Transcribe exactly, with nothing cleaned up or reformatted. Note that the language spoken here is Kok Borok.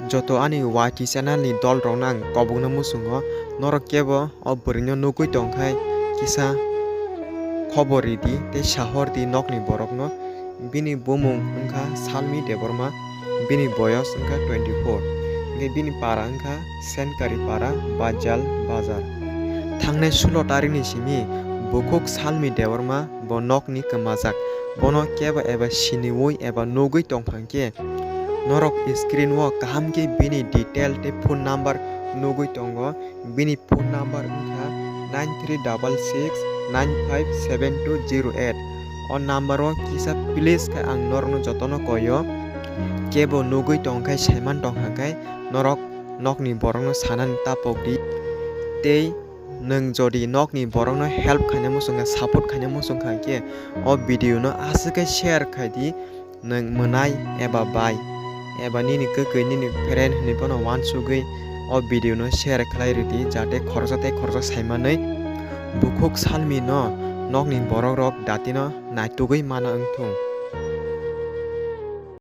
Joto ani Y T channel ni dol rok no ang kobokno muchungo, norok kebo o bwrwino nugwi tongkhai kisa khobor ridi tei sahor di nokni borokno. Bini bumung wngkha Salmi Debbarma, bini boyos wngkha twenty four, hwnkhe bini para wngkha Senkari para, Bajal Bazar. Thangnai sulo tarikni simi bukhuk Salmi Debbarma bo nokni kwmajak. Bono kebo eba siniwi eba nugwi tongkha hwnkhe norok screen o kaham khe bini detail tei phone number nugwi tongo. Bini phone number wngkha nine three double six nine five seven two zero eight. O number o kisa please khe ang norokno jotono koyo. Kebo nugwi tongkhai saiman tongkha khe norok nokni borokno sanani tapok di. Tei nwng jodi nokni borokno help khaina muchungkha, support khaina muchungkha khe o video no aswk khe share khai di. Nwng mwnai eba bai eba nini kwkwi nini friend hinwi bono uansugwi o video no share khlai ridi, jate khoroksa tei khoroksa saimanwi bukhuk Salmi no nokni borok rok datino naitugwi mana wngthung.